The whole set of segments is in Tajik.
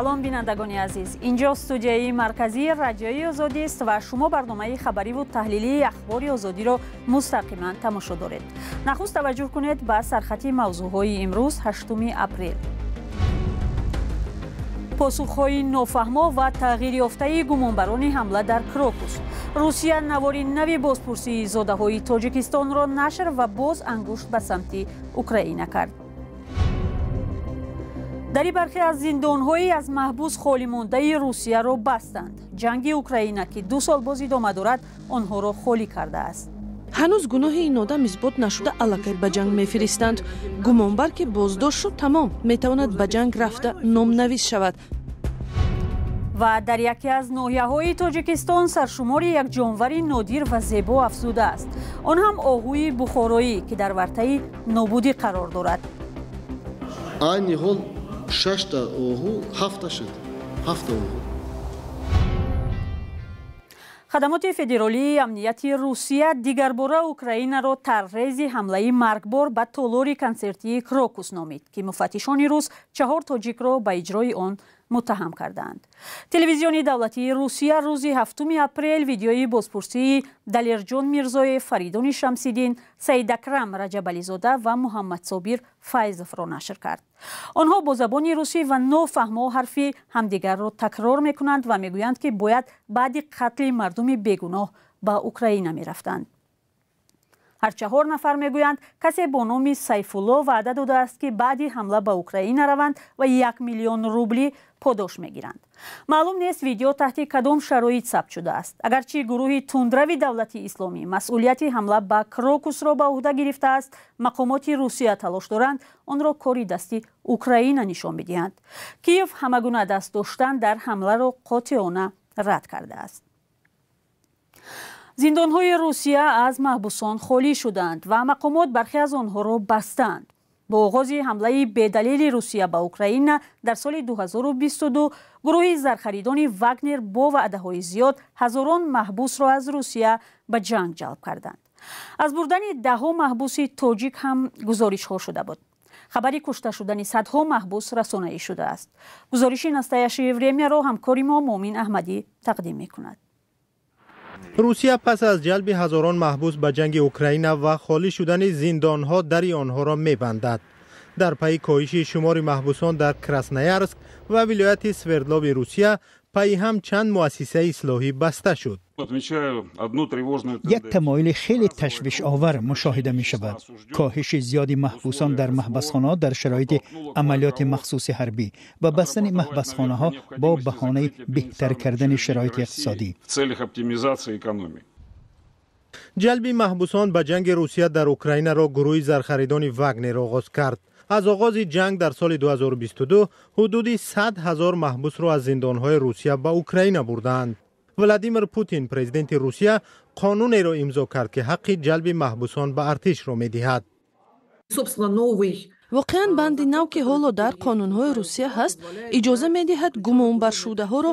Салом, бинандагони азиз. Инҷо студияи марказии Радиои Озодӣ аст ва шумо барномаи хабариву таҳлилии Ахбори Озодиро мустақиман тамошо доред. Нахуст таваҷҷӯҳ кунед ба сархати мавзӯъҳои имрӯз, 8 апрел. Посухҳои нофаҳмо ва тағйирёфтаи гумонбарони ҳамла дар Крокус. Русия навори нави бозпурсии зодаҳои Тоҷикистонро нашр ва боз ангушт ба самти Украина кард. Дари бархе аз зиндонҳои аз маҳбус холӣ мондаи Русияро бастанд. Ҷанги Украина, ки 2 сол боз идома дорад, онҳоро холӣ кардааст. Ҳанӯз гуноҳи ин одам исбот нашуда, аллакай ба ҷанг мефиристанд. Гумонбар ки боздошт шуд, тамом, метавонад ба ҷанг рафта номнавис шавад. Ва дар яке аз ноҳияҳои Тоҷикистон саршумори як ҷонвари нодир ва зебо афзудааст. Он ҳам оҳуи бухороӣ, ки дар вартаи нобудӣ қарор дорад. Айни ҳол 6та оҳу, 7та шуд. 7та оҳу. Хадамоти федералии амнияти Русия дигарбора Украинаро таррези ҳамлаи маргбор ба толори консертии Крокус номид, ки муфаттишони рус 4 тоҷикро ба иҷрои он муттаҳам кардаанд. Телевизиони давлатии Русия рӯзи 7 апрел видеои бозпурсии Далерҷон Мирзоев, Фаридуни Шамсиддин, Саидакрам Раҷабализода ва Муҳаммадсобир Файзовро нашр кард. Онҳо бо забони русӣ ва нофаҳмо ҳарфи ҳамдигарро такрор мекунанд ва мегӯянд, ки бояд баъди қатли мардуми бегуноҳ ба Украина мерафтанд. Ҳар 4 нафар мегӯянд, касе бо номи Сайфулло ваъда додааст, ки баъди ҳамла ба Украина раванд ва 1 миллион рубли подош мегиранд. Маълум нест, видео таҳти кадом шароит сабт шудааст. Агарчи гурӯҳи тундрави Давлати Исломӣ масъулияти ҳамла ба Крокусро ба уҳда гирифтааст, мақомоти Русия талош доранд онро кори дасти Украина нишон бидиҳанд. Киев ҳамагуна даст доштан дар ҳамларо қотеона рад кардааст. Зиндонҳои Русия аз маҳбусон холӣ шуданд ва мақомот бархе аз онҳоро бастанд. Бо оғози ҳамлаи бедалели Русия ба Украина дар соли 2022, гурӯҳи зархаридони Вагнер бо ваъдаҳои зиёд ҳазорон маҳбусро аз Русия ба ҷанг ҷалб карданд. Аз бурдани даҳҳо маҳбуси тоҷик ҳам гузоришҳо шуда буд. Хабари кушта шудани садҳо маҳбус расонаӣ шудааст. Гузориши Настоящее времяро ҳамкори мо Муъмин Аҳмадӣ тақдим мекунад. Русия пас аз ҷалби ҳазорон маҳбус ба ҷанги Украина ва холӣ шудани зиндонҳо дари онҳоро мебандад. Дар пайи коҳиши шумори маҳбусон дар Красноярск ва вилояти Свердлови Русия пайи ҳам чанд муассисаи ислоҳӣ баста шуд. Як тамоили хеле ташвишовар мушоҳида мешавад: коҳиши зиёди маҳбусон дар маҳбасхонаҳо дар шароити амалиёти махсуси ҳарбӣ ва бастани маҳбасхонаҳо бо баҳонаи беҳтар кардани шароити иқтисодӣ. Ҷалби маҳбусон ба ҷанги Русия дар Украинаро гурӯҳи зархаридони Вагнер оғоз кард. Аз оғози ҷанг дар соли 2022 ҳудуди 100 ҳазор маҳбусро аз зиндонҳои Русия ба Украина бурдаанд. Владимир Путин, президенти Русия, қонунеро имзо кард, ки ҳаққи ҷалби маҳбусон ба артишро медиҳад. Воқеан, банди нав, ки ҳоло дар қонунҳои Русия ҳаст, иҷоза медиҳад гумонбаршудаҳоро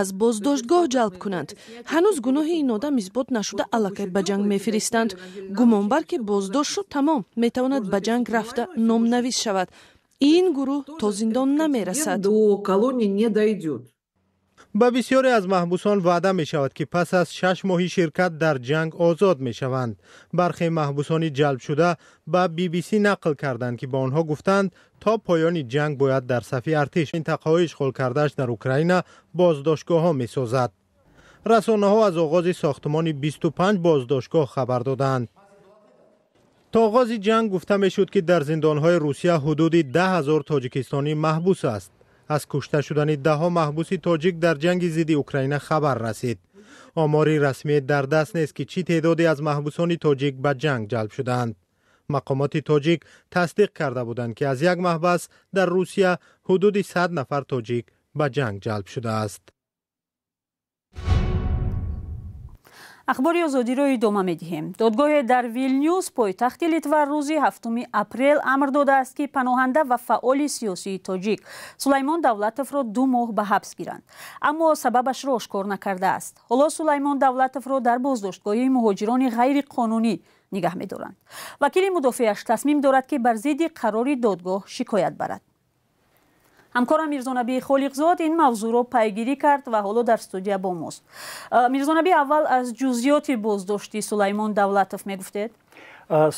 аз боздоштгоҳ ҷалб кунанд. Ҳанӯз гуноҳи ин одам исбот нашуда, аллакай ба ҷанг мефиристанд. Гумонбар ки боздошт шуд, тамом, метавонад ба ҷанг рафта номнавис шавад. Ин гурӯҳ то зиндон намерасад. Ба бисёре аз маҳбусон ваъда мешавад, ки пас аз 6 моҳи ширкат дар ҷанг озод мешаванд. Бархе маҳбусони ҷалбшуда ба BBC нақл карданд, ки ба онҳо гуфтанд, то поёни ҷанг бояд дар сафи артиш минтақаҳои ишғол кардааш дар Украина боздоштгоҳҳо месозад. Расонаҳо аз оғози сохтмони 25 боздоштгоҳ хабар доданд. То оғози ҷанг гуфта мешуд, ки дар зиндонҳои Русия ҳудуди 10 ҳазор тоҷикистонӣ маҳбус аст. Аз кушта шудани даҳҳо маҳбуси тоҷик дар ҷанги зидди Украина хабар расид. Омори расмӣ дар даст нест, ки чӣ теъдоде аз маҳбусони тоҷик ба ҷанг ҷалб шудаанд. Мақомоти тоҷик тасдиқ карда буданд, ки аз як маҳбас дар Русия ҳудуди 100 нафар тоҷик ба ҷанг ҷалб шудааст. Ахбори Озодиро идома медиҳем. Додгоҳе дар Вилнюс, пойтахти Литва, рӯзи 7 апрел амр додааст, ки паноҳанда ва фаъоли сиёсии тоҷик Сулаймон Давлатовро 2 моҳ ба ҳабс гиранд. Аммо сабабашро ошкор накардааст. Ҳоло Сулаймон Давлатовро дар боздоштгоҳи муҳоҷирони ғайриқонунӣ нигаҳ медоранд. Вакили мудофеаш тасмим дорад, ки бар зидди қарори додгоҳ шикоят барад. Ҳамкорам Мирзонабӣ Холиқзод ин мавзӯъро пайгирӣ кард ва ҳоло дар студия бо мост. Мирзонабӣ, аввал аз ҷузъиёти боздошти Сулаймон Давлатов мегуфтед?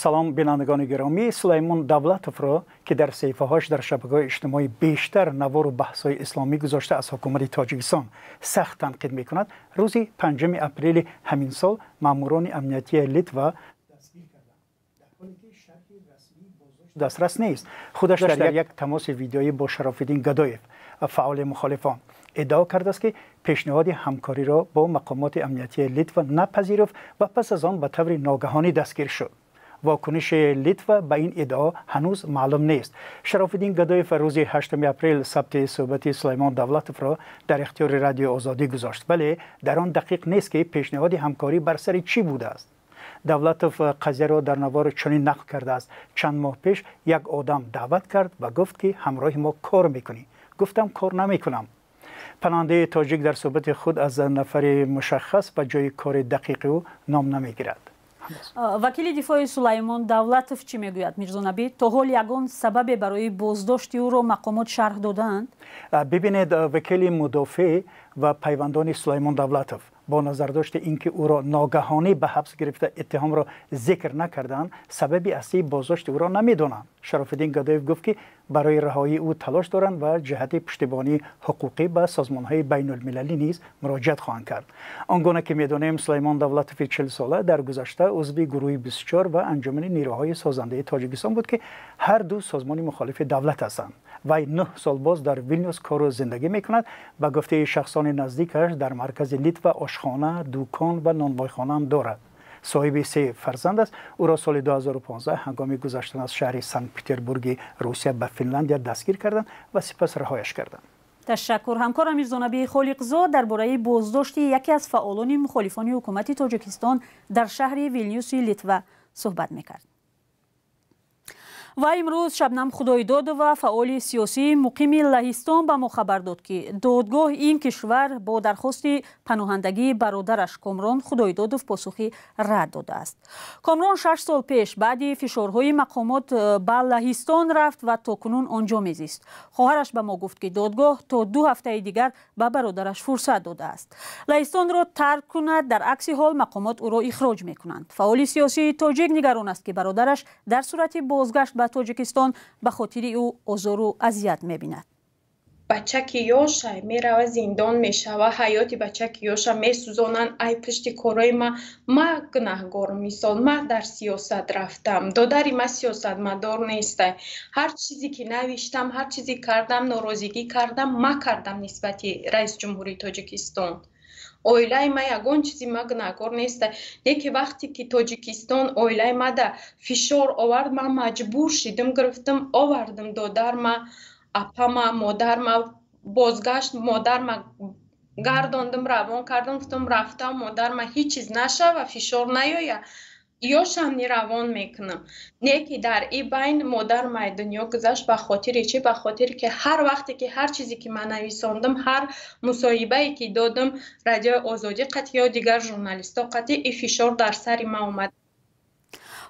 Салом, бинандагони гиромӣ. Сулаймон Давлатовро, ки дар саҳифаҳояш дар шабакаҳои иҷтимоӣ бештар навору баҳсҳои исломӣ гузошта, аз ҳукумати Тоҷикистон сахт танқид мекунад, рӯзи 5 апрели ҳамин сол маъмурони амниятии Литва дастгир карданд, дар ҳоле ки шарҳи расмии боздошт дастрас нест. Худаш дар як тамоси видеоӣ бо Шарофиддин Гадоев, фаъоли мухолифон, иддао кардааст, ки пешниҳоди ҳамкориро бо мақомоти амниятии Литва напазируфт ва пас аз он ба таври ногаҳонӣ дастгир шуд. Вокуниши Литва ба ин иддао ҳанӯз маълум нест. Шарофиддин Гадоев рӯзи 8 апрел сабти суҳбати Сулаймон Давлатовро дар ихтиёри Радиои Озодӣ гузошт, вале дар он дақиқ нест, ки пешниҳоди ҳамкорӣ бар сари чӣ будааст. Давлатов қазияро дар навор чунин нақл кардааст: чанд моҳ пеш як одам даъват кард ва гуфт, ки ҳамроҳи мо кор мекунӣ. Гуфтам, кор намекунам. Паноҳандаи тоҷик дар суҳбати худ аз нафари мушаххас ва ҷои кори дақиқи ӯ ном намегирад. Вакили дифои Сулаймон Давлатов чӣ мегӯяд, Мирзонабӣ? То ҳол ягон сабабе барои боздошти ӯро мақомот шарҳ додаанд? Бибинед, вакили мудофеъ ва пайвандони Сулаймон Давлатов бо назардошти ин ки ӯро ногаҳонӣ ба ҳабс гирифта, иттиҳомро зикр накарданд, сабаби аслии боздошти ӯро намедонанд. Шарофиддин Гадоев гуфт, ки барои раҳоии ӯ талош доранд ва ҷиҳати пуштибонии ҳуқуқӣ ба созмонҳои байнулмилалӣ низ муроҷиат хоҳанд кард. Он гуна ки медонем, Сулаймон Давлатови 40сола дар гузашта узви гурӯҳи 24 ва Анҷумани нерӯҳои созандаи Тоҷикистон буд, ки ҳар ду созмони мухолифи давлат ҳастанд. Вай 9 сол боз дар Вилнюс кору зиндагӣ мекунад. Ба гуфтаи шахсони наздикаш, дар маркази Литва ошхона, дукон ва нонвойхонаам дорад. Соҳиби се фарзанд аст. Ӯро соли 2015 ҳангоми гузаштан аз шаҳри Санкт Петербурги Русия ба Финляндия дастгир карданд ва сипас раҳояш карданд. Ташаккур. Ҳамкорам Мирзонабии Холиқзод дар бораи боздошти яке аз фаъолони мухолифони ҳукумати Тоҷикистон дар шаҳри Вилнюси Литва суҳбат мекард. Ва имрӯз Шабнам Худойдодова, фаъоли сиёсии муқими Лаҳистон, ба мо хабар дод, ки додгоҳ ин кишвар бо дархости паноҳандагии бародараш Комрон Худойдодов посухи рад додааст. Комрон 6 сол пеш баъди фишорҳои мақомот ба Лаҳистон рафт ва то кунун он ҷо мезист. Хоҳараш ба мо гуфт, ки додгоҳ то 2 ҳафтаи дигар ба бародараш фурсат додааст Лаҳистонро тарк кунад, дар акси ҳол мақомот ӯро ихроҷ мекунанд. Фаъоли сиёсии тоҷик нигарон аст, ки бародараш дар сурати бозгашт ба Тоҷикистон ба хотири ӯ озору азият мебинад. Бача ки ёша мерава, зиндон мешава, ҳаёти бача ки ёша месӯзонанд. Ай пушти корои ма, ма гунаҳгор. Мисол, ма дар сиёсат рафтам, додари ма сиёсатмадор нестай. Ҳар чизе ки навиштам, ҳар чизе кардам, норозигӣ кардам, ма кардам нисбати раиси ҷумҳурии Тоҷикистон. Оилаи ма ягон чизи ма гунаҳгор неста. Неки вақте ки Тоҷикистон оилаи мада фишор овард, ман маҷбур шидим, гирифтам, овардам додарма, апама, модарма. Бозгашт модарма гардондим, равон кардам, гуфтам, рафтам, модарма ҳеҷ чиз нашава, фишор наёя, ёшамни равон мекунам. Не ки дар и байн модарам ай дунё гузашт. Ба хотири чӣ? Ба хотире ки ҳар вақте ки ҳар чизе ки ман нависондам, ҳар мусоҳибае ки додам Радиои Озодӣ қатъи ё дигар журналистҳо қатъи, и фишор дар сари ман омад.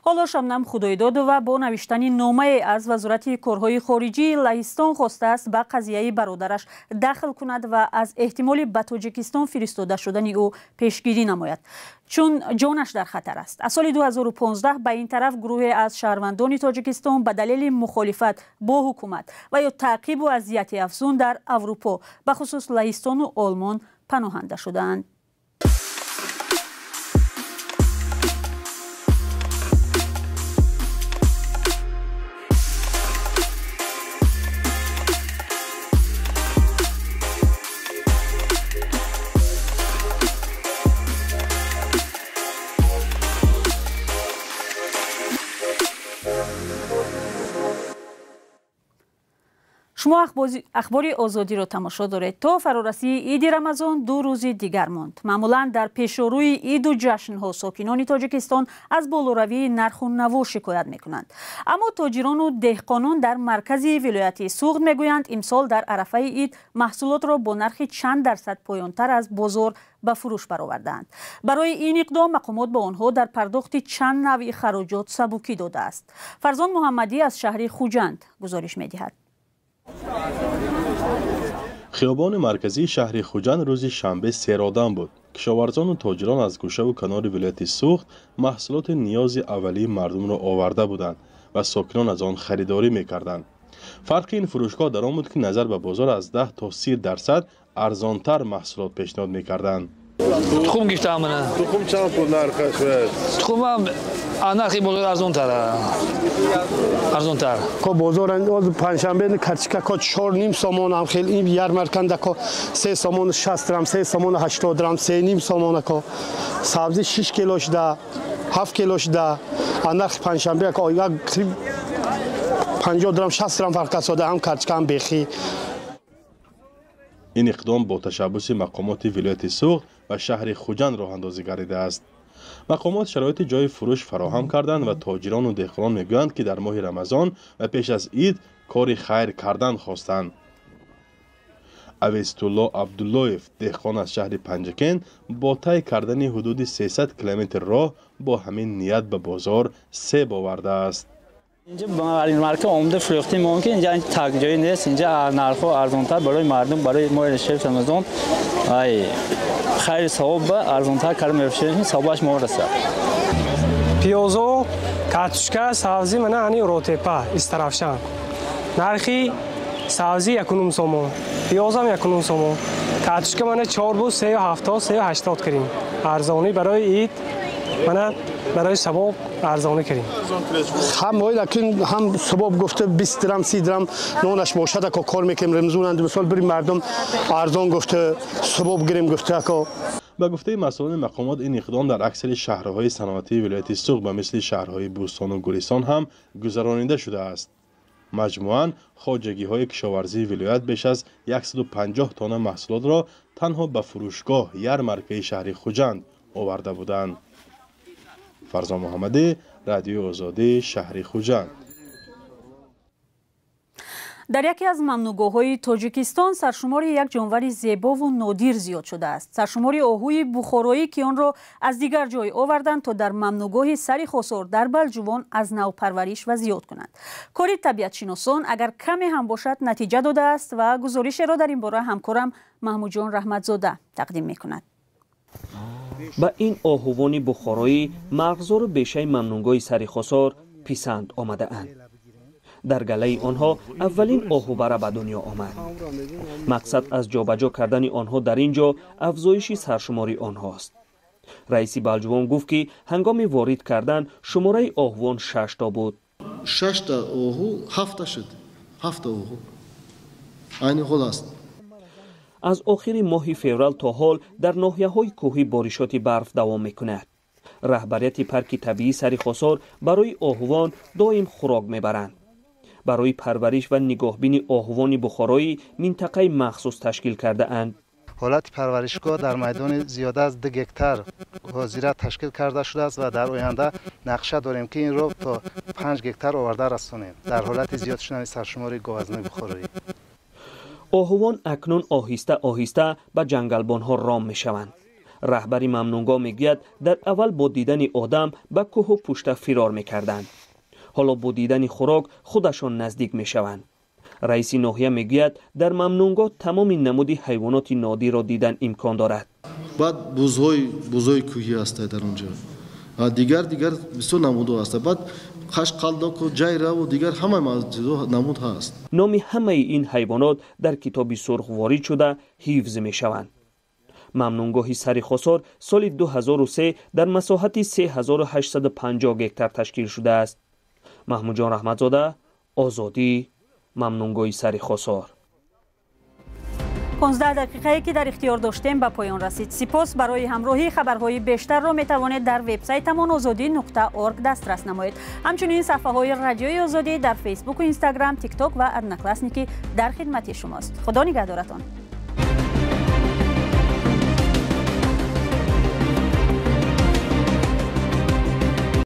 Ҳоло Шабнам Худойдодова бо навиштани номае аз Вазорати корҳои хориҷии Лаҳистон хостааст ба қазияи бародараш дахл кунад ва аз эҳтимоли ба Тоҷикистон фиристода шудани ӯ пешгирӣ намояд, чун ҷонаш дар хатар аст. Аз соли 2015 ба ин тараф гурӯҳе аз шаҳрвандони Тоҷикистон ба далели мухолифат бо ҳукумат ва ё таъқибу азияти афзун дар Аврупо, бахусус Лаҳистону Олмон, паноҳанда шудаанд. Шумо Ахбори Озодиро тамошо доред. То фарорасии иди Рамазон 2 рӯзи дигар монд. Маъмулан дар пешорӯи иду ҷашнҳо сокинони Тоҷикистон аз болоравии нарху наво шикоят мекунанд, аммо тоҷирону деҳқонон дар маркази вилояти Суғд мегӯянд, имсол дар арафаи ид маҳсулотро бо нархи чанд дарсад поёнтар аз бозор ба фурӯш баровардаанд. Барои ин иқдом мақомот ба онҳо дар пардохти чанд навъи хароҷот сабукӣ додааст. Фарзон Муҳаммадӣ аз шаҳри Хуҷанд гузориш медиҳад. Хиёбони марказии шаҳри Хуҷанд рӯзи шанбе серодам буд. Кишоварзону тоҷирон аз гӯшаву канори вилояти Суғд маҳсулоти ниёзи аввалии мардумро оварда буданд ва сокинон аз он харидорӣ мекарданд. Фарқи ин фурӯшгоҳ дар он буд, ки назар ба бозор аз 10 то 30% арзонтар маҳсулот пешниҳод мекарданд. Тухм гирифтам мана. Тухм чанд пул нархаш? Тухмам нархи бозор арзонтар. Арзонтар. Ко бозор панҷшанбе картошка ко 4.5 сомон ам хел ин ярмарканда ко 3 сомон 60 драм, 3 сомон 80 драм, 3.5 сомон ко сабзи 6 кило шуда, 7 кило шуда. Нархи панҷшанбе ко як 50 драм, 60 драм фарқ аст, ҳам картошка ҳам бехи. Ин иқдом бо ташаббуси мақомоти вилояти Суғд ва шаҳри Хуҷанд роҳандозӣ гардидааст. Мақомот шароити ҷои фурӯш фароҳам карданд ва тоҷирону деҳқонон мегӯянд, ки дар моҳи Рамазон ва пеш аз ид кори хайр кардан хостанд. Авестулло Абдуллоев, деҳқон аз шаҳри Панҷакент, бо тай кардани ҳудуди 300 километр роҳ бо ҳамин ният ба бозор себ овардааст. Инҷа марка омада фурӯхтем, мо ки инҷа тагҷоӣ нест, инҷа нархҳо арзонтар барои мардум, барои моҳи шариф Рамазон ай хайр савоб арзонтар карда мефурӯшем, савобаш мо расад. Пиёзо, картошка, сабзӣ мана ани Ротепа, Истаравшан. Нархи сабзӣ 1.5 сомон, пиёзам 1.5 сомон, картошка мана 4 буд 3.70, 3.80 кардем. Арзонӣ барои ид мана барои савоб арзонӣ кардем. Ҳам лекин ҳам савоб гуфта 20 драм 30 драм нонаш бошад ако кор мекунем рамзон мисол бирим мардум арзон гуфта савоб гирем гуфта ако. Ба гуфтаи масъулони мақомот, ин иқдом дар аксари шаҳрҳои саноатии вилояти Суғд ба мисли шаҳрҳои Бӯстону Гулистон ҳам гузаронида шудааст. Маҷмӯан хоҷагиҳои кишоварзии вилоят беш аз 150 тонна маҳсулотро танҳо ба фурӯшгоҳ ярмаркаи шаҳри Хуҷанд оварда буданд. Фарзон Муҳаммадӣ, Радиои Озодӣ, шаҳри Хуҷанд. Дар яке аз мамнӯъгоҳҳои Тоҷикистон саршумори як ҷонвари зебову нодир зиёд шудааст. Саршумори оҳуи бухороӣ, ки онро аз дигар ҷой оварданд, то дар мамнӯъгоҳи Сари Хосор дар Балҷувон аз нав парвариш ва зиёд кунанд. Кори табиатшиносон агар каме ҳам бошад натиҷа додааст ва гузоришеро дар ин бора ҳамкорам Маҳмудҷон Раҳматзода тақдим мекунад. Ба ин оҳувони бухороӣ марғзору бешаи мамнӯъгоҳи Сари Хосор писанд омадаанд. Дар галаи онҳо аввалин оҳувара ба дунё омад. Мақсад аз ҷобаҷо кардани онҳо дар ин ҷо афзоиши саршумори онҳост. Раиси Балҷувон гуфт, ки ҳангоми ворид кардан шумораи оҳувон 6 то буд. 6 та оҳу 7 шуд. 7 оҳу айни ҳол аст. Аз охири моҳи феврал то ҳол дар ноҳияҳои кӯҳӣ боришоти барф давом мекунад. Раҳбарияти парки табиии Сари Хосор барои оҳувон доим хӯрок мебаранд. Барои парвариш ва нигоҳбини оҳувони бухороӣ минтақаи махсус ташкил кардаанд. Ҳолати парваришгоҳ дар майдони зиёда аз 2 гектар ҳозира ташкил карда шудааст ва дар оянда нақша дорем, ки инро то 5 гектар оварда расонем дар ҳолати зиёд шудани саршумори говазнои бухороӣ. Оҳувон акнун оҳиста оҳиста ба ҷангалбонҳо ром мешаванд. Раҳбари мамнӯъгоҳ мегӯяд, дар аввал бо дидани одам ба кӯҳу пушта фирор мекарданд. Ҳоло бо дидани хӯрок худашон наздик мешаванд. Раиси ноҳия мегӯяд, дар мамнӯъгоҳ тамоми намуди ҳайвоноти нодирро дидан имкон дорад. Баъд бузҳои кӯҳӣ ҳастанд дар онҷо, дигар бисёр намудҳо ҳастанд. Баъд қашқалдоку ҷайраву дигар ҳама намуд ҳаст. Номи ҳамаи ин ҳайвонот дар китоби сурх ворид шуда ҳифз мешаванд. Мамнӯъгоҳи Сари Хосор соли 2003 дар масоҳати 3850 гектар ташкил шудааст. Маҳмудҷон Раҳматзода, Озодӣ, мамнӯъгоҳи Сари Хосор. 15 дақиқае ки дар ихтиёр доштем ба поён расид. Сипос барои ҳамроҳӣ. Хабарҳои бештарро метавонед дар вебсайтамон озодӣ.org дастрас намоед. Ҳамчунин саҳфаҳои Радиои Озодӣ дар Фейсбуку Инстаграм, Тикток ва Одноклассники дар хидмати шумост. Худо нигаҳдоратон.